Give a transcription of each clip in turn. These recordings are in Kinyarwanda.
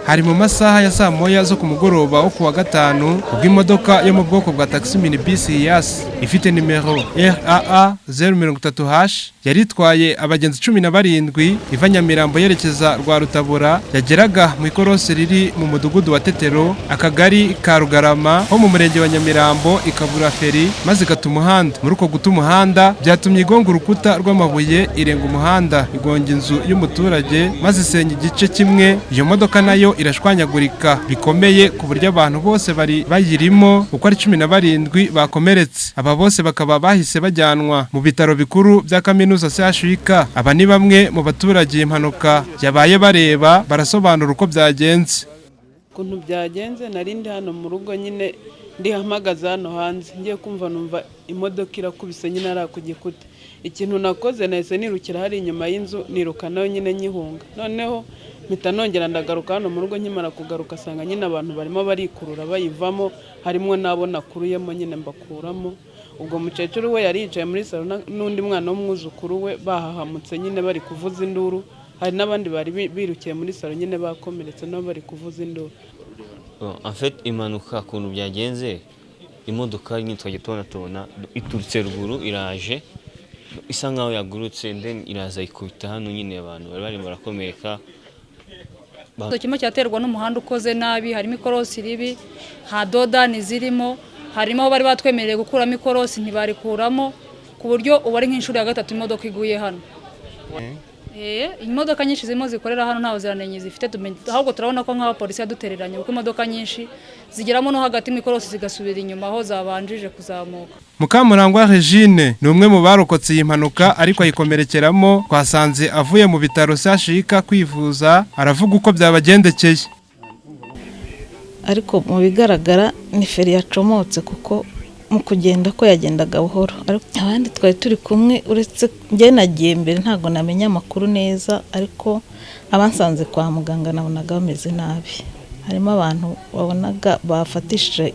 Hari mu masaha ya saa 1 zo ku mugoroba wo kuwa gatanu, ubwo imodoka yo mu bwoko bwa taxi minibus Hiace ifite nimero RAA 030 H yari itwaye abagenzi 17 iva Nyamirambo yerekeza Rwarutabura, yageraga mu ikorosi riri mu mudugudu wa Tetero, akagari ka Rugarama ho mu murenge wa Nyamirambo, ikabura feri maze igata umuhanda. Muri uko guta umuhanda byatumye igonga urukuta rw'amabuye, irenga umuhanda, igonga inzu y'umuturage maze isenya igice kimwe. Iyo modoka nayo irashwanyagurika bikomeye, ku buryo abantu bose bari bayirimo uko ari 17 bakomeretse. Aba bose bakaba bahise bajyanwa mu bitaro bikuru bya kaminuza CHUK. Aba ni bamwe mu baturage iyi mpanuka yabaye bareba, barasobanura uko byagenze. Ukuntu byagenze, nari ndi hano mu rugo nyine, ndihamagaza hano hanze, ngiye kumva numva imodoka irakubise nyine ari ku gikuta. Ikintu nakoze, nahise nirukira hari inyuma y'inzu, niruka nayo nyine nyihunga. Noneho mpita nongera ndagaruka hano mu rugo. Nkimara kugaruka, asanga nyine abantu barimo barikurura bayivamo, harimo n'abo nakuruyemo nyine mbakuramo. Ubwo mukecuru we yari yicaye muri salo n'undi mwana w'umwuzukuru we, bahahamutse nyine bari kuvuza induru. Hari n'abandi bari birukiye muri salo nyine bakomeretse, nabo bari kuvuza induru. En fait, impanuka ukuntu byagenze, imodoka nyine twajya tubona iturutse ruguru iraje, isa nkaho yagurutse, then iraza ikubita hano nyine, abantu bari barimo barakomereka. Kimwe cyaterwa n'umuhanda ukoze nabi, harimo ikorosi ribi, nta dodani zirimo, harimo aho bari batwemereye gukuramo ikorosi ntibarikuramo, ku buryo ubu ari nk'inshuro ya gatatu imodoka iguye hano. Imodoka nyinshi zirimo zikorera hano nta buziranenge zifite, ahubwo turabona ko nk'abapolisi yadutereranye, kuko imodoka nyinshi zigeramo no hagati mu ikorosi zigasubira inyuma aho zabanjije kuzamuka. Mukamurangwa Regine ni umwe mu barokotse iyi mpanuka ariko ayikomerekeramo. Twasanze avuye mu bitaro CHUK kwivuza, aravuga uko byabagendekeye. Ariko mu bigaragara ni feri yacomotse, kuko mu kugenda ko yagendaga buhoro. Ariko abandi twari turi kumwe, uretse njye nagiye mbere, ntabwo namenya amakuru neza, ariko abansanze kwa muganga nabonaga bameze nabi. Harimo abantu wabonaga bafatishije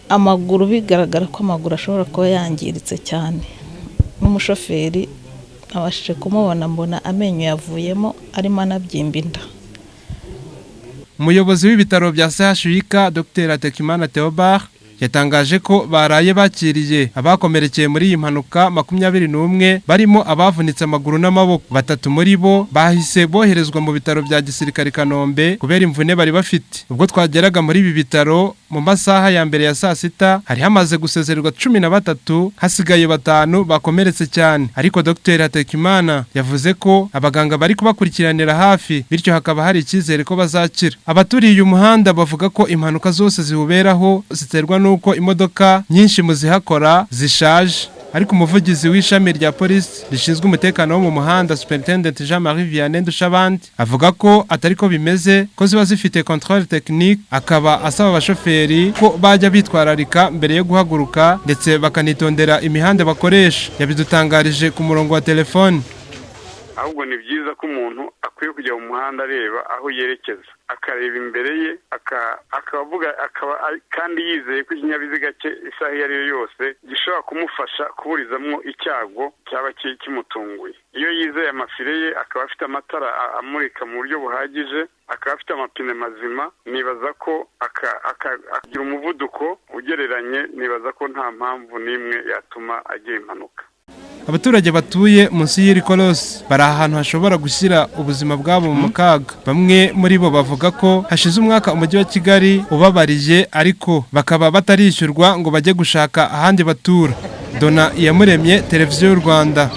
amaguru, bigaragara ko amaguru ashobora kuba yangiritse cyane. N'umushoferi nabashije kumubona, mbona amenyo yavuyemo, arimo anabyimba inda. Umuyobozi w'ibitaro bya CHUK, Dr Hategekimana Theobald, yatangaje ko baraye bakiriye abakomerekeye muri iyi mpanuka 21, barimo abavunitse amaguru n'amaboko. Batatu muri bo bahise boherezwa mu bitaro bya gisirikare i Kanombe kubera imvune bari bafite. Ubwo twageraga muri ibi bitaro mu masaha ya mbere ya saa 6, hari hamaze gusezererwa 13, hasigaye batanu bakomeretse cyane. Ariko Dr Hategekimana yavuze ko abaganga bari kubakurikiranira hafi, bityo hakaba hari icyizere ko bazakira. Abaturiye uyu muhanda bavuga ko impanuka zose ziwuberaho ziterwa n'uko imodoka nyinshi mu zihakora zishaje. Ariko umuvugizi w'ishami rya polisi rishinzwe umutekano wo mu muhanda, Superintendent Jean Marie Vianney Ndushabandi, avuga ko atari ko bimeze, ko ziba zifite contrôle technique, akaba asaba abashoferi ko bajya bitwararika mbere yo guhaguruka, ndetse bakanitondera imihanda bakoresha. Yabidutangarije ku murongo wa telefone. Ahubwo ni byiza ko umuntu akwiye kujya mu muhanda areba aho yerekeza, akareba imbere ye, akavuga, akaba kandi yizeye ko ikinyabiziga cye isaha iyo ari yo yose gishobora kumufasha kuburizamo icyago cyaba kimutunguye. Iyo yizeye amafire ye, akaba afite amatara amurika mu buryo buhagije, akaba afite amapine mazima, nibaza ko akagira umuvuduko ugereranye, nibaza ko nta mpamvu n'imwe yatuma agira impanuka. Abaturage batuye munsi y'iri korosi bari ahantu hashobora gushyira ubuzima bwabo mu kaga. Bamwe muri bo bavuga ko hashize umwaka umujyi wa Kigali ubabariye, ariko bakaba batarishyurwa ngo bajye gushaka ahandi batura. Dona Iyamuremye, Televiziyo y'u Rwanda.